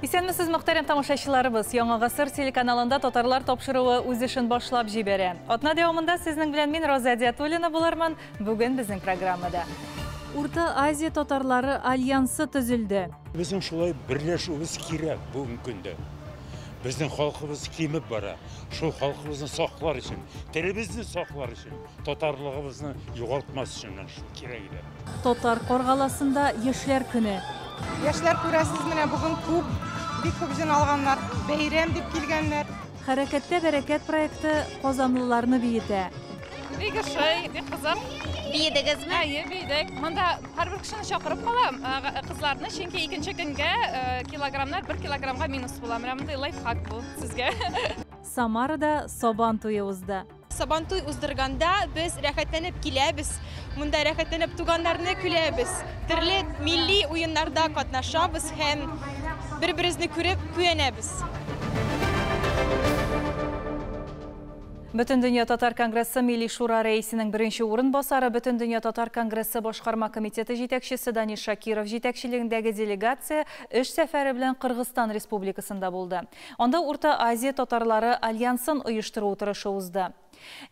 Исәнмесез, мөхтәрәм тамашачыларыбыз. Яңа гасыр телеканалында татарлар тапшыруы үз эшен башлап җибәрә. Атна дәвамында сезнең белән мин Роза Диатуллина булырмын. Бүген безнең программада. Урта Азия татарлары альянсы төзелде. Безнең шулай берләшүебез кирәк бүгенге көндә. Безнең халкыбыз кимеп бара. Шул халкыбызны саклар өчен, телебезне саклар өчен, татарлыгыбызны югалтмас өчен шул кирәк иде. Татар Каргаласында яшьләр көне. Яшьләр күрәсез, менә бүген күп, бик күп җыйналганнар, бәйрәм дип килгәннәр. Хәрәкәттә бәрәкәт проекты казанлыларны биетә. Бик ошый, бик кызык. Биедегезме? Әйе, биедек. Монда һәрбер кешене чакырып калам, кызларны, чөнки икенче көнгә килограммнар 1 килограммга минус була. Менә мондый лайфхак бу сезгә. Самарада Сабан туе узды. Сабантуй уздырганда без рәхәтләнеп киләбез. Монда рәхәтләнеп туганнарны күрәбез. Төрле милли уеннарда катнашабыз һәм бер-беребезне күреп куанабыз. Бөтендөнья татар конгрессы Милли Шура рәисенең беренче урынбасары, Бөтендөнья татар конгрессы башкарма комитеты җитәкчесе Данис Шакиров җитәкчелегендәге делегация эш сәфәре белән Кыргызстан Республикасында булды. Анда Урта Азия татарлары альянсын оештыру утырышы узды.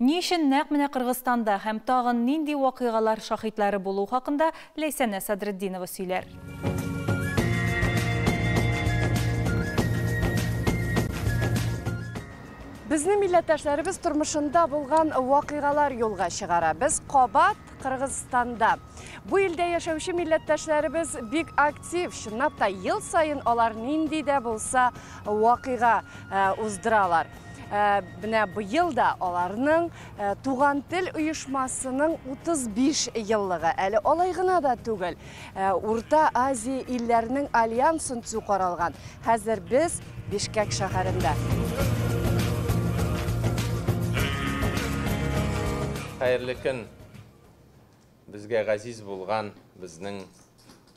Ни өчен нәкъ менә Кыргызстанда һәм тагын нинди вакыйгалар шаһитлары булу хакында Ләйсәнә Садретдинова сөйләр. Безнең милләттәшләребез тормышында булган вакыйгалар юлга чыгара. Без кабат Кыргызстанда. Бу илдә яшәүче милләттәшләребез бик актив. Чынлап та ел саен алар нинди дә булса вакыйга уздыралар. Менә быел да аларның Туган тел оешмасының 35 еллыгы. Әле алай гына да түгел. Урта Азия илләренең альянсын төзү каралган. Хәзер без Бишкек шәһәрендә. Хәерле көн! Безгә газиз булган, безнең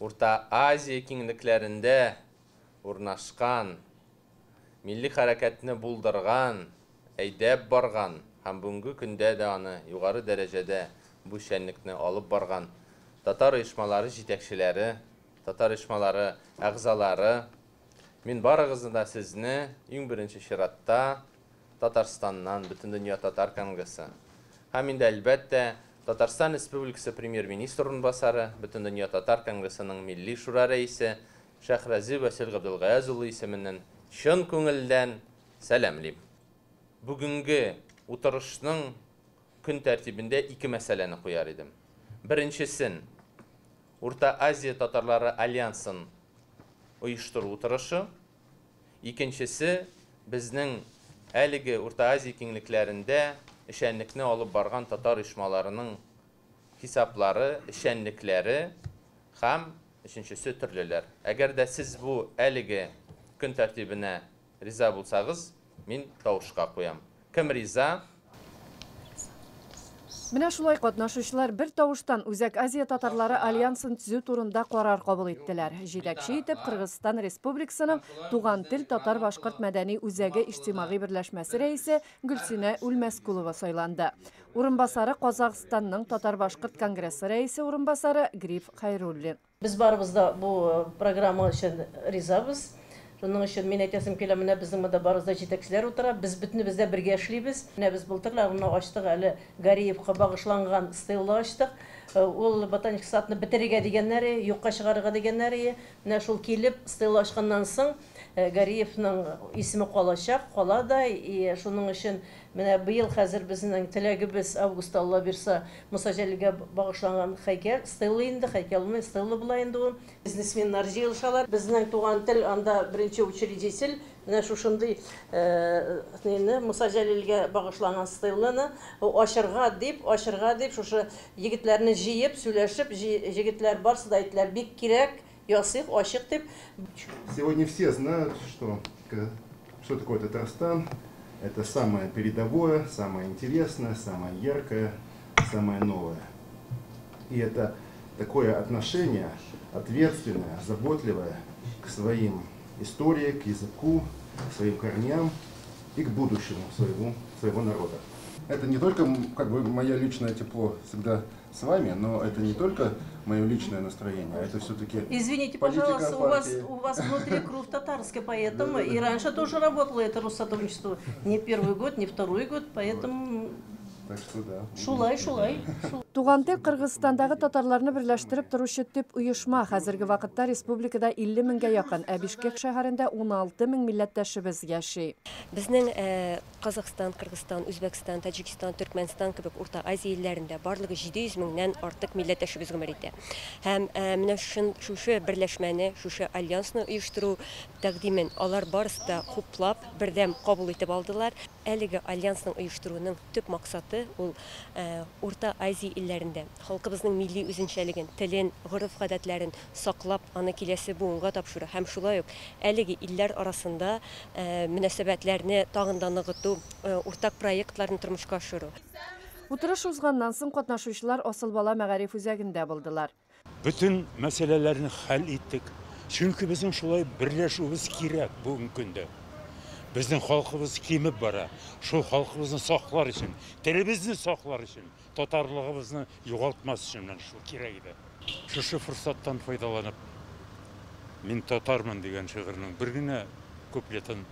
Урта Азия киңлекләрендә урнашкан, милли хәрәкәтне булдырган, әйдәп барган һәм бүгенге көндә дә аны югары дәрәҗәдә бу эшчәнлекне алып барган татар оешмалары җитәкчеләре, татар оешмалары әгъзалары, мин барыгызны да сезне иң беренче чиратта Татарстаннан, Бөтендөнья татар конгрессы һәм инде әлбәттә Татарстан Республикасы премьер-министр урынбасары, Бөтендөнья татар конгрессының Милли Шура рәисе Шәһрази Васил Габделгаяз улы исеменнән чын күңелдән сәламлим. Бүгенге утырышның көн тәртибендә ике мәсьәләне куяр идем. Беренчесен, Урта Азия татарлары альянсын оештыру утырышы. Икенчесе, безнең әлеге Урта Азия киңлекләрендә эшчәнлекне алып барган татар оешмаларының хисаплары, эшчәнлекләре һәм өченчесе төрлеләр. Әгәр дә сез бу әлеге көн тәртибенә риза булсагыз, мин тавышка куям. Кем риза? Менә шулай катнашучылар бер тавыштан Үзәк Азия татарлары альянсын төзү турында карар кабул иттеләр. Җитәкче итеп Кыргызстан Республикасының Туган тел татар-башкорт мәдәни үзәге иҗтимагый берләшмәсе рәисе Гөлсинә Үлмәскулова сайланды. Урынбасары Казахстанның татар-башкорт конгрессы рәисе урынбасары Гриф Хайруллин. Без барыбыз да бу программа өчен ризабыз. Шуның өчен мин әйтәсем килә, менә безнең монда барыбыз да җитәкчеләр утыра, без бөтенебез дә бергә эшлибез. Менә без былтыр гына ачтык әле Гариевка багышланган стелла ачтык. Ул ботаник садны бетерергә дигәннәре, юкка чыгарырга дигәннәре. Менә шул килеп стелла ачканнан соң Гариевның исеме калачак, кала да. И шуның өчен менә быел хәзер безнең теләгебез августта Алла бирса Муса Җәлилгә багышланган һәйкәл, стелла инде, һәйкәл булмый, стелла була инде ул. Бизнесменнар җыелышалар. Безнең Туган тел анда беренче учредитель. Менә шушындый нины Муса Җәлилгә багышланган стелланы ачырга дип, ачырга дип шушы егетләрне җыеп, сөйләшеп, егетләр барсы да әйттеләр, бик кирәк, ясыйк, ачык дип. Сегодня все знают, что такое Татарстан. Это самое передовое, самое интересное, самое яркое, самое новое. И это такое отношение ответственное, заботливое к своим истории, к языку, к своим корням и к будущему своего народа. Это не только как бы мое личное тепло всегда с вами, но это не только мое личное настроение, а это все-таки. Извините, пожалуйста, у вас внутри кровь татарская, поэтому и раньше тоже работало это Россотрудничество. Не первый год, не второй год, поэтому. Так что да. Шулай, шулай. Туган тел Кыргызстандагы татарларны берләштереп торучы төп оешма. Хәзерге вакытта республикада 50 меңгә якын, ә Бишкек шәһәрендә 16 мең милләттәшебез яши. Безнең Казахстан, Кыргызстан, Үзбәкстан, Таҗикстан, Төркмәнстан кебек Урта Азия илләрендә барлыгы 700 меңнән артык милләттәшебез гомер итә. Һәм менә шушы берләшмәне, шушы альянсны оештыру тәкъдимен алар барысы да хуплап, бердәм кабул итеп алдылар. Әлеге альянсның оештыруның төп максаты ул Урта Азия илләрендә халкыбызның милли үзенчәлеген, телен, гореф-гадәтләрен саклап, аны киләсе буынга тапшыру һәм шулай ук әлеге илләр арасында мөнәсәбәтләрне тагын да ныгыту, уртак проектларны тормышка ашыру. Утырыш узганнан соң катнашучылар Асыл бала мәгариф үзәгендә булдылар. Бөтен мәсьәләләрне хәл иттек. Чөнки безнең шулай берләшүебез кирәк бүгенге көндә. Безнең халкыбыз кимеп бара. Шул халкыбызны саклар өчен, телебезне саклар өчен, татарлыгыбызны югалтмас өчен менә шул кирәк иде. Шушы форсаттан файдаланып, мин татармын дигән шигырьнең бер генә куплетын,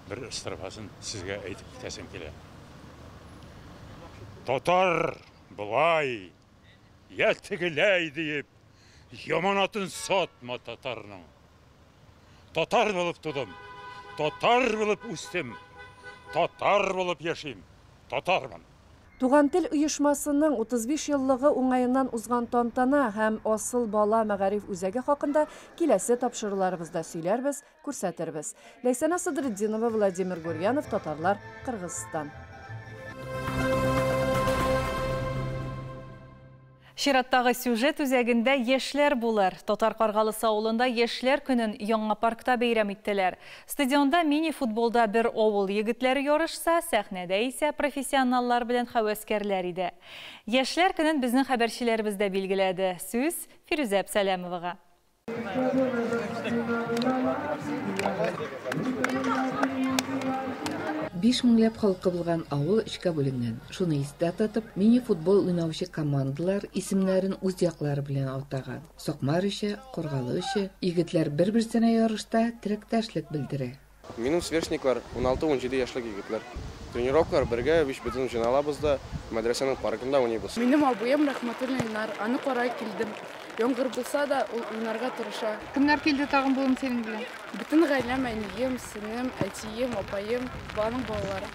бер строфасын сезгә әйтеп китәсем килә. Татар болай, я тегеләй диеп, яманатын сатма татарның. Татар булып тудым. Татар булып үстем, татар булып яшим, татармын. Туган тел оешмасының 35 еллыгы уңаеннан узган тантана һәм Асыл бала мәгариф үзәге хакында киләсе тапшыруларыбызда сөйләрбез, күрсәтербез. Ләйсәнә Садретдинова, Владимир Гурьянов, Татарлар, Кыргызстан. Чираттагы сюжет үзәгендә яшьләр булыр. Татар Каргалысы авылында яшьләр көнен яңа паркта бәйрәм иттеләр. Стадионда мини-футболда бер авыл егетләре ярышса, сәхнәдә исә профессионаллар белән һәвәскәрләр иде. Яшьләр көнен безнең хәбәрчеләребез дә билгеләде. Сүз Фирүзә Әпсәләмовага. Биш меңләп халкы булган авыл өчкә бүленгән. Шуны истә тотып, мини-футбол уйнаучы командалар исемнәрен үз яклары белән атаган. Сакмар өче, Каргалы өче, егетләр бер-берсенә ярышта теләктәшлек белдерә. Минем сверстниклар 16-17 яшьлек егетләр. Тренировкалар бергә биш бөтен җыйналабыз да, мәдрәсәнең паркында уйныйбыз. Минем абыем Рәхмәтуллин Илнар, аны карай килдем. Яңгыр булса да, ул уйнарга тырыша. Кемнәр килде тагын бүген синең белән? Бөтен гаиләм, әнием, сеңлем, әтием, апаем, баланың балалары.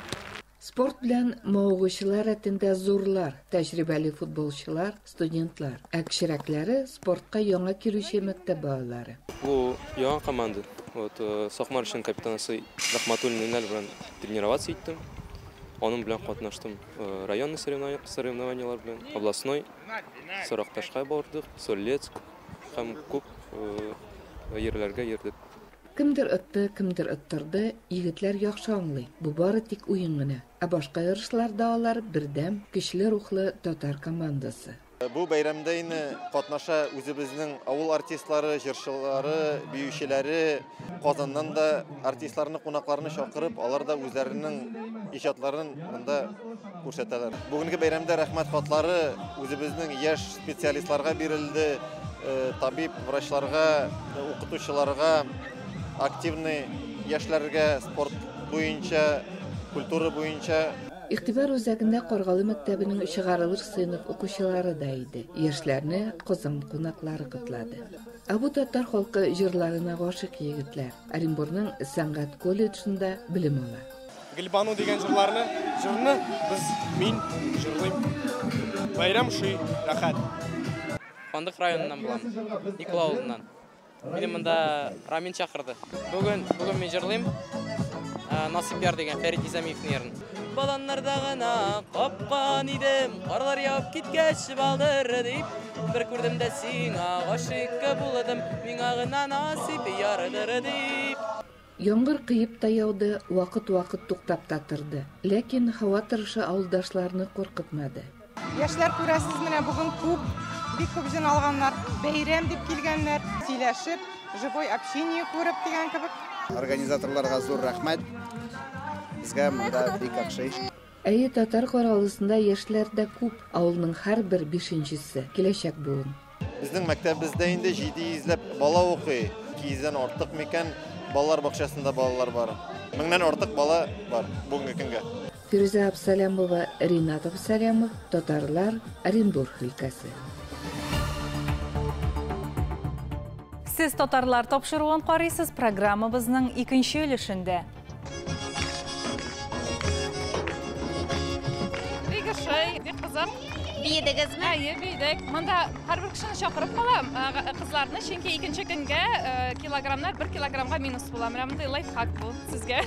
Спорт белән мавыгучылар рәтендә зурлар, тәҗрибәле футболчылар, студентлар. Ә кечерәкләре спортка яңа килүче мәктәп балалары. Бу яңа команда. Вот Сакмар өчен капитанысы Рәхмәтуллин Илнар белән тренироваться иттем. Аның белән катнаштым районный соревнованиялар белән, областной, Саракташка бардык, Солецк һәм күп ерләргә йөрдек. Кемдер отты, кемдер оттырды, егетләр яхшы аңлый. Бу бары тик уен гына. Ә башка ярышларда алар бердәм, көчле рухлы татар командасы. Бу бәйрәмдә инде катнаша үзебезнең авыл артистлары, җырчылары, биючеләре, Казаннан да артистларны, кунакларны чакырып, алар да үзләренең иҗатларын монда күрсәтәләр. Бүгенге бәйрәмдә рәхмәт хатлары үзебезнең яшь специалистларга бирелде, табиб, врачларга, укытучыларга, активный яшьләргә спорт буенча, культура буенча. Игътибар үзәгендә Каргалы мәктәбенең чыгарылыш сыйныф укучылары да иде. Яшьләрне Казан кунаклары котлады. Ә бу татар халкы җырларына гашыйк егетләр Оренбургның сәнгать колледжында белем ала. Гөлбану дигән җырларны, җырны без мин җырлыйм. Бәйрәм шуй, рәхәт. Фандык районыннан булам, Николай авылыннан. Мине монда Рамин чакырды. Бүген мин җырлыйм. Насип яр дигән Фәрит Низамиевның йырын. Баланнарда гына капкан идем, карлар явып киткәч балдыр дип, бер күрдем дә сиңа гашыйк булдым, миңа гына насип ярдыр дип. Яңгыр кыеп та яуды, вакыт-вакыт туктап та торды. Ләкин һава торышы авылдашларны куркытмады. Яшьләр күрәсез, менә бүген күп, бик күп җыйналганнар, бәйрәм дип килгәннәр, сөйләшеп, живой общение күреп дигән кебек. Организаторларга зур рәхмәт. Безгә монда бик яхшы. Әйе, Татар Каргалысында яшьләр дә күп, авылның һәрбер бишенчесе, киләчәк буын. Безнең мәктәбебездә инде 700 ләп бала укый. 200 дән артык микән балалар бакчасында балалар бар. Меңнән артык бала бар бүгенге көнгә. Фирүзә Абсалямова, Ринат Абсалямов, Татарлар, Оренбург өлкәсе. Сез Татарлар тапшыруын карыйсыз, программабызның икенче өлешендә. Бик ошый, бик кызык. Биедегезме? Әйе, биедек. Монда һәрбер кешене чакырып калам, кызларны, чөнки икенче көнгә килограммнар 1 килограммга минус була. Менә мондый лайфхак бу сезгә.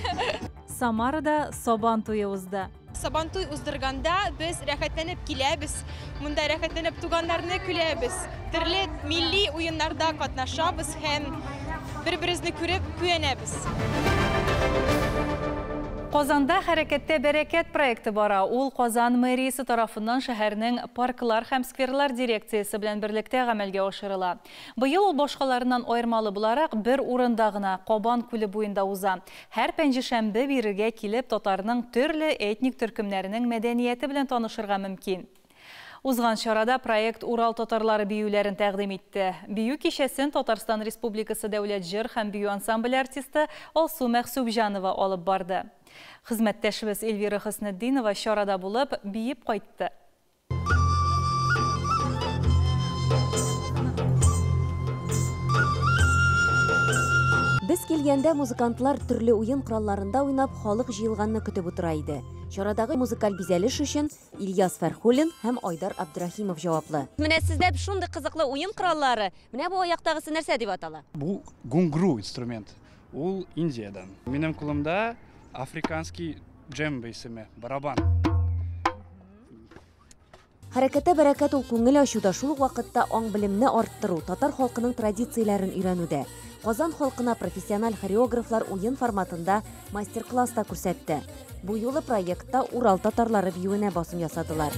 Самарада Сабан туе узды. Сабантуй уздырганда без рәхәтләнеп киләбез. Монда рәхәтләнеп туганнарны күрәбез. Төрле милли уеннарда катнашабыз һәм бер-беребезне күреп куанабыз. Казанда Хәрәкәттә бәрәкәт проекты бара. Ул Казан мэриясе тарафыннан шәһәрнең парклар һәм скверлар дирекциясе белән берлектә гамәлгә ашырыла. Быел ул башкаларыннан аермалы буларак бер урында гына Кабан күле буенда уза. Һәр пәнҗешәмбе бирегә килеп татарның төрле этник төркемнәренең мәдәнияте белән танышырга мөмкин. Узган чарада проект Урал татарлары биюләрен тәкъдим итте. Бию кичәсен Татарстан Республикасы дәүләт җыр һәм бию ансамбле артисты Алсу Мәхсүбҗанова алып барды. Хезмәттәшебез Эльвира Хөснетдинова чарада булып, биеп кайтты. Без килгәндә музыкантлар төрле уен коралларында уйнап, халык җыелганны көтеп утыра иде. Чарадагы музыкаль бизәлеш өчен Ильяс Фәрхуллин һәм Айдар Абдрахимов җаваплы. Менә сездә шундый кызыклы уен кораллары. Менә бу аяктагысы нәрсә дип атала? Бу гунгру инструмент. Ул Индиядән. Минем кулымда африканский джембе исеме, барабан. Хәрәкәттә бәрәкәт ул күңел ачуда, шул ук вакытта аң-белемне арттыру, татар халкының традицияләрен өйрәнүдә. Казан халкына профессиональ хореографлар уен форматында мастер-класс та күрсәтте. Бу юлы проектта Урал татарлары биюенә басым ясадылар.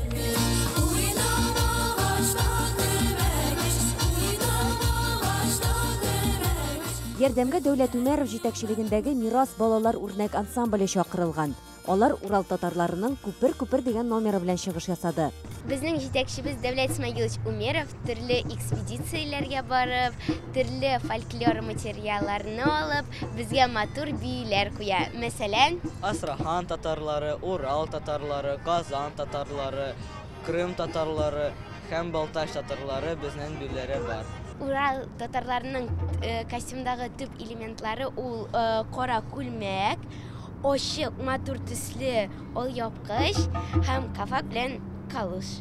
Ярдәмгә Дәүләт Умәров җитәкчелегендәге Мирас балалар үрнәк ансамбле чакырылган. Алар Урал татарларының Күпер-күпер дигән номеры белән чыгыш ясады. Безнең җитәкчебез Дәүләт Исмагилович Умеров төрле экспедицияләргә барып, төрле фольклор материалларны алып, безгә матур биюләр куя. Мәсәлән, Асрахан татарлары, Урал татарлары, Казан татарлары, Крым татарлары һәм Балтач татарлары безнең биюләре бар. Урал татарларының костюмдагы төп элементлары ул кара күлмәк, ачык матур төсле алъяпкыч һәм кафак белән калыш.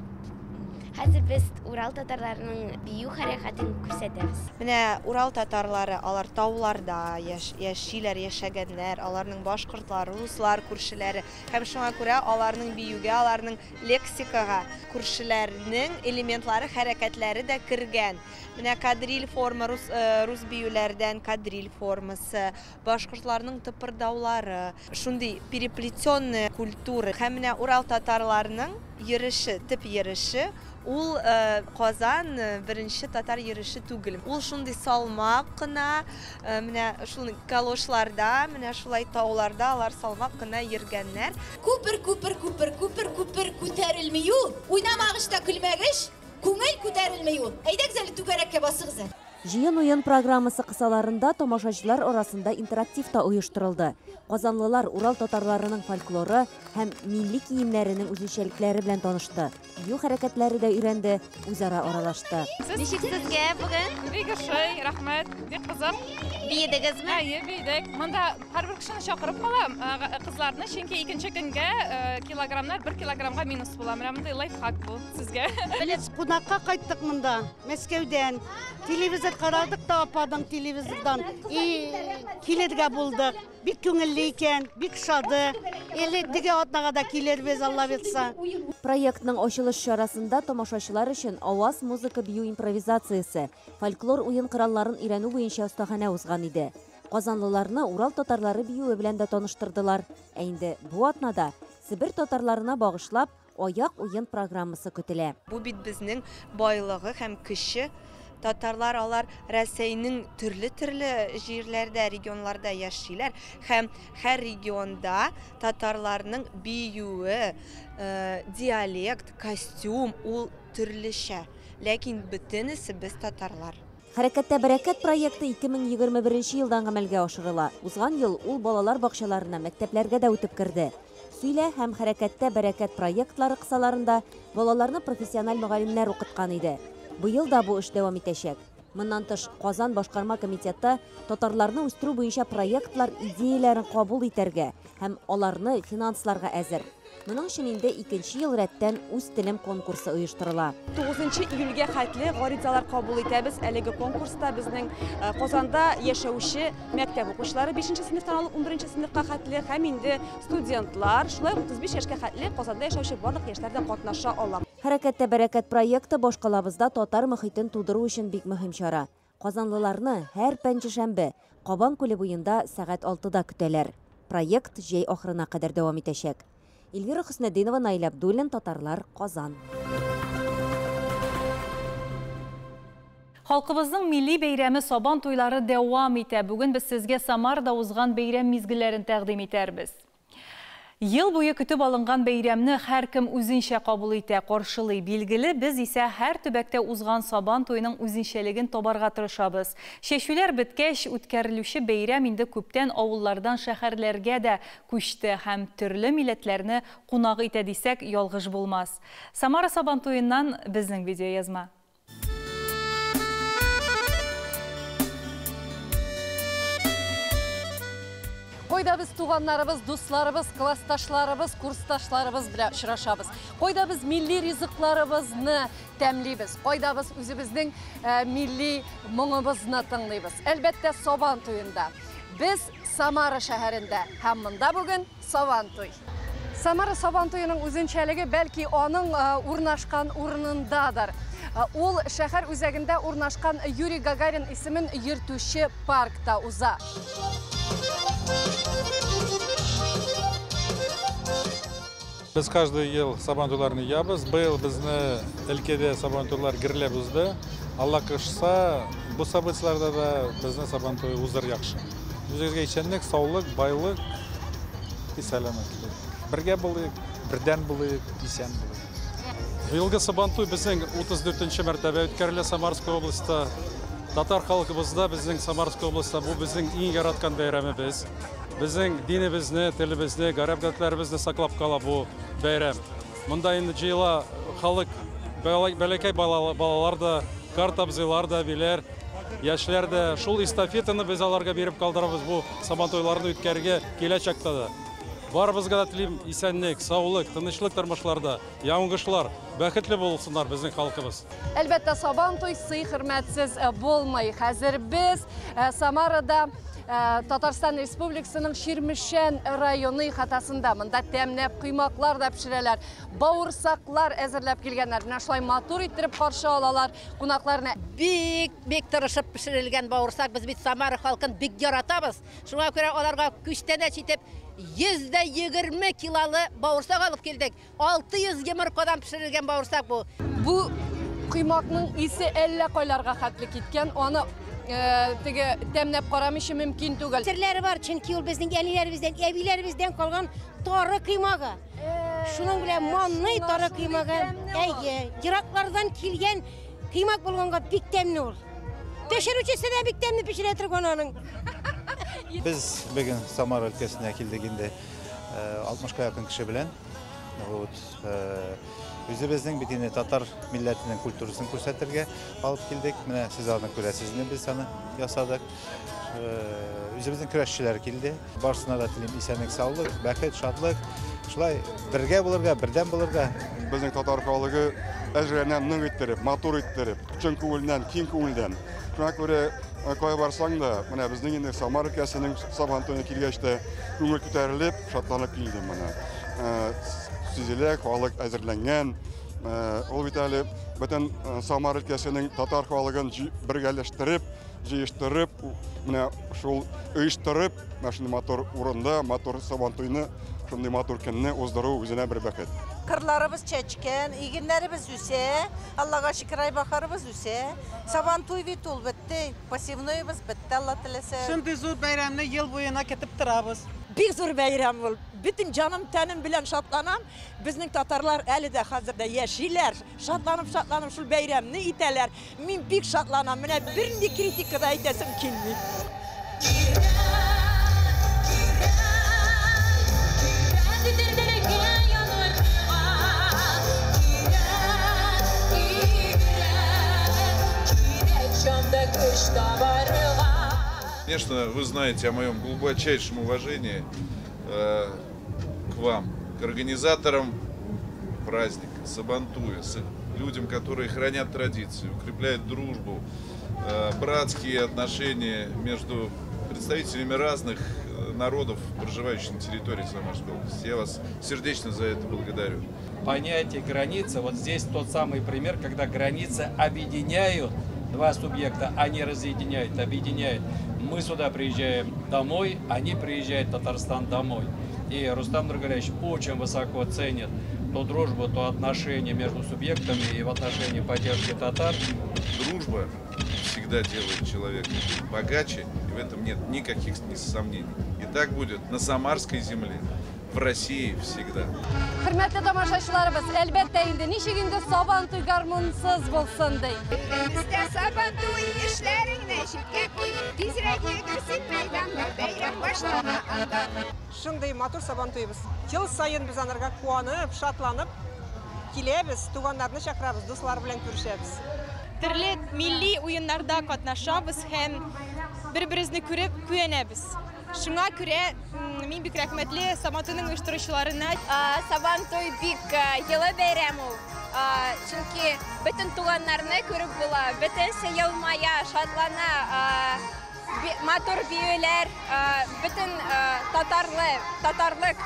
Хәзер без Урал татарларының бию хәрәкәтен күрсәтәбез. Менә Урал татарлары, алар тауларда яшиләр, яшәгәннәр, аларның башкортлар, руслар күршеләре һәм шуңа күрә аларның биюгә, аларның лексикага күршеләрнең элементлары, хәрәкәтләре дә кергән. Менә кадриль форма, рус биюләрдән кадриль формасы, башкортларның тыпырдаулары, шундый переплетенная культура. Һәм менә Урал татарларының йөреше, төп йөреше, ул Казан беренче татар йөреше түгел. Ул шундый салмак кына, менә шул калошларда, менә шулай тауларда алар салмак кына йөргәннәр. Күпер, күпер, күпер, күпер, күпер күтәрелми ул. Уйнамагыч та көлмәгеч, күңел күтәрелми ул. Әйдәгез әле түгәрәккә басыгыз әле. Җыен уен программасы кысаларында тамашачылар арасында интерактив та оештырылды. Казанлылар Урал татарларының фольклоры һәм милли киемнәренең үзенчәлекләре белән танышты. Бию хәрәкәтләре дә өйрәнде, үзара аралашты. Ничек сезгә бүген? Бик ошый, рәхмәт, бик кызык. Биедегезме? Әйе, биедек. Монда һәрбер кешене чакырып калам, кызларны, чөнки икенче көнгә килограммнар 1 килограммга минус була. Менә мондый лайфхак бу сезгә. Без кунакка кайттык монда, Мәскәүдән. Телевизор карадык та ападан телевизордан. И килергә булдык. Бик күңелле икән, бик шады. Әле теге атнага да килербез, Алла бирса. Проектның ачылыш чарасында тамашачылар өчен аваз музыка бию импровизациясе, фольклор уен коралларын өйрәнү буенча остаханә узган иде. Казанлыларны Урал татарлары биюе белән дә таныштырдылар. Ә инде бу атнада Себер татарларына багышлап аяк уен программасы көтелә. Бу бит безнең байлыгы һәм көче. Татарлар алар Рәсәйнең төрле-төрле җирләрдә, регионларда яшиләр һәм һәр регионда татарларның биюе, диалект, костюм ул төрлечә. Ләкин бөтенесе без татарлар. Хәрәкәттә бәрәкәт проекты 2021 елдан гамәлгә ашырыла. Узган ел ул балалар бакчаларына, мәктәпләргә дә үтеп керде. Сөйлә һәм хәрәкәттә бәрәкәт проектлары кысаларында балаларны профессиональ мөгаллимнәр укыткан иде. Быел да бу эш дәвам итәчәк. Моннан тыш, Казан башкарма комитеты татарларны үстерү буенча проектлар идеяләрен кабул итәргә һәм аларны финансларга әзер. Моның өчен инде икенче ел рәттән Үз телем конкурсы оештырыла. 9 июльгә хәтле гаризалар кабул итәбез. Әлеге конкурста безнең Казанда яшәүче мәктәп укучылары 5 сыйныфтан алып 11 сыйныфка хәтле һәм инде студентлар, шулай ук 35 яшькә хәтле Казанда яшәүче барлык яшьләр дә катнаша ала. Хәрәкәттә бәрәкәт проекты башкалабызда татар мөхитен тудыру өчен бик мөһим чара. Казанлыларны һәр пәнҗешәмбе Кабан күле буенда сәгать 6-да көтәләр. Проект җәй ахырына кадәр дәвам итәчәк. Эльвира Хөснетдинова, Наил Абдуллин, Татарлар, Казан. Халкыбызның милли бәйрәме Сабан туйлары дәвам итә. Бүген без сезгә Самарда узган бәйрәм мизгелләрен тәкъдим итәрбез. Ел буе көтеп алынган бәйрәмне һәркем үзенчә кабул итә, каршылый. Билгеле, без исә һәр төбәктә узган Сабан туеның үзенчәлеген табарга тырышабыз. Чәчүләр беткәч, үткәрелүче бәйрәм инде күптән авыллардан шәһәрләргә дә күчте һәм төрле милләтләрне кунак итә дисәк, ялгыш булмас. Самара Сабан туеннан безнең видеоязма. Кайда без туганнарыбыз, дусларыбыз, классташларыбыз, курсташларыбыз белән очрашабыз. Кайда без милли ризыкларыбызны тәмлибез. Кайда без үзебезнең милли моңыбызны тыңлыйбыз. Әлбәттә, Сабан туенда. Без Самара шәһәрендә һәм монда бүген Сабан туй. Самара Сабан туеның үзенчәлеге бәлки аның урнашкан урынындадыр. Ул шәһәр үзәгендә урнашкан Юрий Гагарин исемен йөртүче паркта уза. Без каждый ел Сабан туйларны ябыз. Быел безне өлкәдә Сабан туйлар гөрләп узды. Алла кушса, бу событиеларда да безне Сабан туе узыр яхшы. Үзегезгә исәнлек, саулык, байлык, сәламәтлек. Бергә булыйк, бердәм булыйк, исән булыйк. Быелгы Сабан туй безнең 34-нче мәртәбә үткәрелә Самарская областьта. Татар халкыбызда безнең Самарская областьта бу безнең иң яраткан бәйрәмебез. Безнең динебезне, телебезне, гореф-гадәтләребезне саклап кала бу бәйрәм. Монда инде җыела халык, бәләкәй балалар да, карт абзыйлар да, биләр, яшьләр дә. Шул эстафетаны без аларга биреп калдырабыз бу Сабан туйларын үткәрергә киләчәктә дә. Барыбызга да телим исәнлек, саулык, тынычлык тормышларда, яңгышлар, бәхетле булсыннар безнең халкыбыз. Әлбәттә, Сабан туй сый-хөрмәтсез булмый. Хәзер без Самарада Татарстан Республикасының Чирмешән районы ихатасында. Монда тәмләп коймаклар да пешерәләр, бавырсаклар әзерләп килгәннәр. Менә шулай матур иттереп каршы алалар кунакларны. Бик, бик тырышып пешерелгән бавырсак. Без бит Самара халкын бик яратабыз. Шуңа күрә аларга күчтәнәч итеп 120 килолы бавырсак алып килдек. 600 йомыркадан пешерелгән бавырсак бу. Бу коймакның исе әллә кайларга хәтле киткән. Аны теге тәмләп карамыйча мөмкин түгел. Серләре бар, чөнки ул безнең әниләребездән, әбиләребездән калган тары коймагы. Шуның белән манный тары коймагы. Әйе, ераклардан килгән коймак булганга бик тәмле ул. Пешерүчесе дә бик тәмле пешерә торган аның. Без бүген Самара өлкәсенә килдек инде 60-ка якын кеше белән. Вот, үзебезнең бит инде татар милләтенең культурасын күрсәтергә алып килдек. Менә сез аны күрәсез, без аны ясадык. Үзебезнең көрәшчеләр килде. Барысына да телим исәнлек, саулык, бәхет, шатлык. Шулай бергә булырга, бердәм булырга. Безнең татар халыгы әзерләнә нык иттереп, матур иттереп, чын күңелдән, киң күңелдән. Шуңа күрә кая барсаң да, менә безнең инде Самара өлкәсенең Сабан туена килгәч тә күңел күтәрелеп, шатланып килдем менә. Сизелә, халык әзерләнгән. Ул бит әле бөтен Самара өлкәсенең татар халыгын бергәләштереп, җыештырып, менә шул оештырып, менә шундый матур урында, матур Сабан туйны, шундый матур көнне уздыру үзенә бер бәхет. Кырларыбыз чәчкән, игеннәребез үсә. Аллага шөкер, айбакарыбыз үсә. Сабантуй бит ул бетте, посевноебыз бетте, Алла теләсә. Шундый зур бәйрәмне ел буена көтеп торабыз. Бик зур бәйрәм ул. Бөтен җаным, тәнем белән шатланам. Безнең татарлар әле дә хәзер дә яшиләр. Шатланып, шатланып шул бәйрәмне итәләр. Мин бик шатланам. Менә бернинди критика да әйтәсем килми. Конечно, вы знаете о моем глубочайшем уважении к вам, к организаторам праздника Сабантуя, людям, которые хранят традиции, укрепляют дружбу, братские отношения между представителями разных народов, проживающих на территории Самарской области. Я вас сердечно за это благодарю. Понятие границы, вот здесь тот самый пример, когда границы объединяют два субъекта, а не разъединяют, объединяют. Мы сюда приезжаем домой, они приезжают в Татарстан домой. И Рустам Нургалиевич очень высоко ценит ту дружбу, то отношение между субъектами и в отношении поддержки татар. Дружба всегда делает человека богаче, и в этом нет никаких сомнений. И так будет на Самарской земле, в России всегда. Хөрмәтле тамашачыларыбыз, әлбәттә инде ничек инде Сабантуй гармунсыз булсын ди. Бездә Сабантуй, эшләреңне читкә куй, тизрәк йөгерсен мәйданга, бәйрәм башлана анда. Шундый матур Сабантуйбыз. Ел саен без анарга куанып, шатланып киләбез, туганнарны чакырабыз, дуслар белән күрешәбез. Төрле милли уеннарда катнашабыз һәм бер-беребезне күреп куянәбез. Шуңа күрә мин бик рәхмәтле Сабантуйның оештыручыларына. Сабантуй бик елы бәйрәм ул. Чөнки бөтен туганнарны күреп була, бөтенсе елмая, шатлана, матур биюләр, бөтен татарлы, татарлык,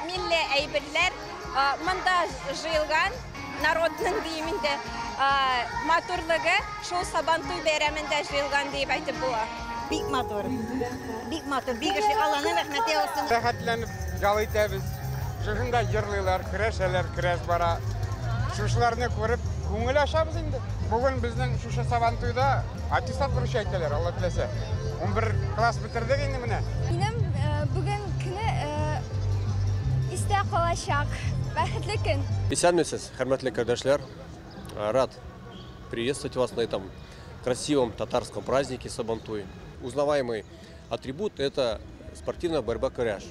милли әйберләр монда җыелган народның диим инде матурлыгы шул Сабантуй бәйрәмендә җыелган дип әйтеп була. Бик матур, бик матур, бик эшле, Алланың рәхмәте яусын. Рәхәтләнеп ял итәбез. Шушында йырлыйлар, көрәшәләр, көрәш бара. Шушыларны күреп күңел ачабыз инде. Бүген безнең шушы Сабантуйда аттестат вручать итәләр, Алла теләсә. 11 класс бетердек инде менә. Минем бүген көне истә калачак. Бәхетле көн. Исәнмесез, хөрмәтле кардәшләр. Рад приветствовать вас на этом красивом татарском празднике Сабантуй. Узнаваемый атрибут – это спортивная борьба коряш,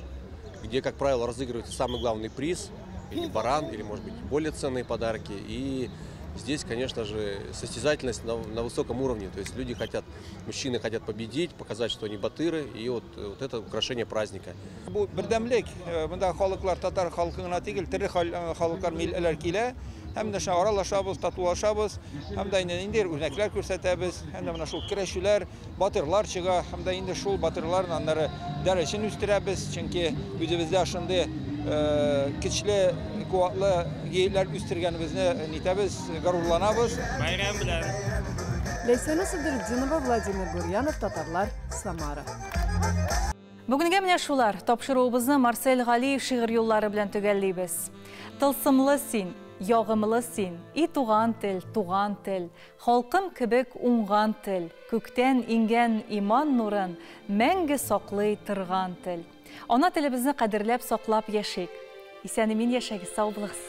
где, как правило, разыгрывается самый главный приз, или баран, или, может быть, более ценные подарки. И здесь, конечно же, состязательность на высоком уровне. То есть люди хотят, мужчины хотят победить, показать, что они батыры, и вот это украшение праздника. Бу бердәмлек, монда халыклар, татар халкы гына түгел, төрле халыклар, милләтләр килә. Һәм дә аралашабыз, татулашабыз, һәм дә инде ниндидер үрнәкләр күрсәтәбез, һәм дә менә шул көрәшүләр, батырлар чыга, һәм дә инде шул батырларның аннары дәрәҗәсен үстерәбез, чөнки үзебездә шундый көчле, куәтле егетләр үстергәнебезне нитәбез, горурланабыз. Бәйрәм белән. Ләйсәнә Садретдинова, Владимир Гурьянов, Татарлар, Самара. Бүгенгә менә шулар. Тапшыруыбызны Марсель Галиев шигырь юллары белән төгәллибез. Тылсымлы син, ягымлы син, и туган тел, туган тел, халкым кебек уңган тел, күктән иңгән иман нурын мәңге саклый торган тел. Ана телебезне кадерләп саклап яшик. Исән-имин яшәгез, сау булыгыз.